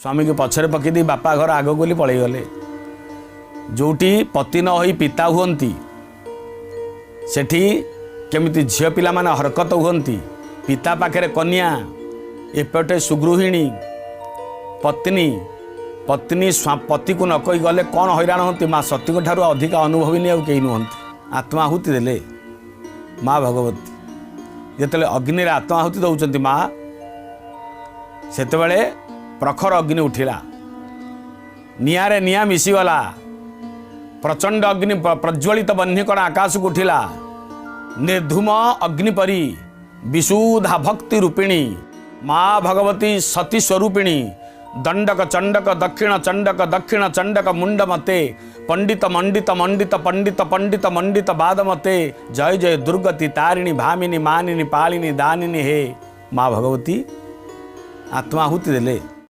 ସ୍ୱାମୀକୁ ପଛରେ ପକେଇ ଦେଇ ବାପା ଘର ଆଗକୁ ବୋଲି ପଳେଇଗଲେ। ଯେଉଁଠି ପତି ନ ହୋଇ ପିତା ହୁଅନ୍ତି, ସେଠି କେମିତି ଝିଅ ପିଲାମାନେ ହରକତ ହୁଅନ୍ତି। ପିତା ପାଖରେ କନ୍ୟା, ଏପଟେ ସୁଗୃହିଣୀ ପତ୍ନୀ, ପତ୍ନୀ ପତିକୁ ନ କହି ଗଲେ କ'ଣ ହଇରାଣ ହୁଅନ୍ତି, ମା ସତୀଙ୍କ ଠାରୁ ଅଧିକା ଅନୁଭବିନୀ ଆଉ କେହି ନୁହନ୍ତି। ଆତ୍ମାହୁତି ଦେଲେ ମା ଭଗବତୀ। ଯେତେବେଳେ ଅଗ୍ନିରେ ଆତ୍ମାହୁତି ଦେଉଛନ୍ତି ମା, ସେତେବେଳେ ପ୍ରଖର ଅଗ୍ନି ଉଠିଲା, ନିଆଁରେ ନିଆଁ ମିଶିଗଲା, ପ୍ରଚଣ୍ଡ ଅଗ୍ନି ପ୍ରଜ୍ୱଳିତ ବହ୍ନିକଣ ଆକାଶକୁ ଉଠିଲା। ନିର୍ଧୂମ ଅଗ୍ନି ପରି ବିଶୁଦ୍ଧା ଭକ୍ତି ରୂପିଣୀ ମା ଭଗବତୀ ସତୀ ସ୍ୱରୂପିଣୀ, ଦଣ୍ଡକ ଚଣ୍ଡକ ଦକ୍ଷିଣ ଚଣ୍ଡକ ଦକ୍ଷିଣ ଚଣ୍ଡକ ମୁଣ୍ଡ ମତେ, ପଣ୍ଡିତ ମଣ୍ଡିତ ମଣ୍ଡିତ ପଣ୍ଡିତ ପଣ୍ଡିତ ମଣ୍ଡିତ ବାଦ ମତେ, ଜୟ ଜୟ ଦୁର୍ଗତି ତାରିଣୀ ଭାମିନୀ ମାନିନୀ ପାଳିନୀ ଦାନିନୀ ହେ ମା ଭଗବତୀ ଆତ୍ମାହୁତି ଦେଲେ।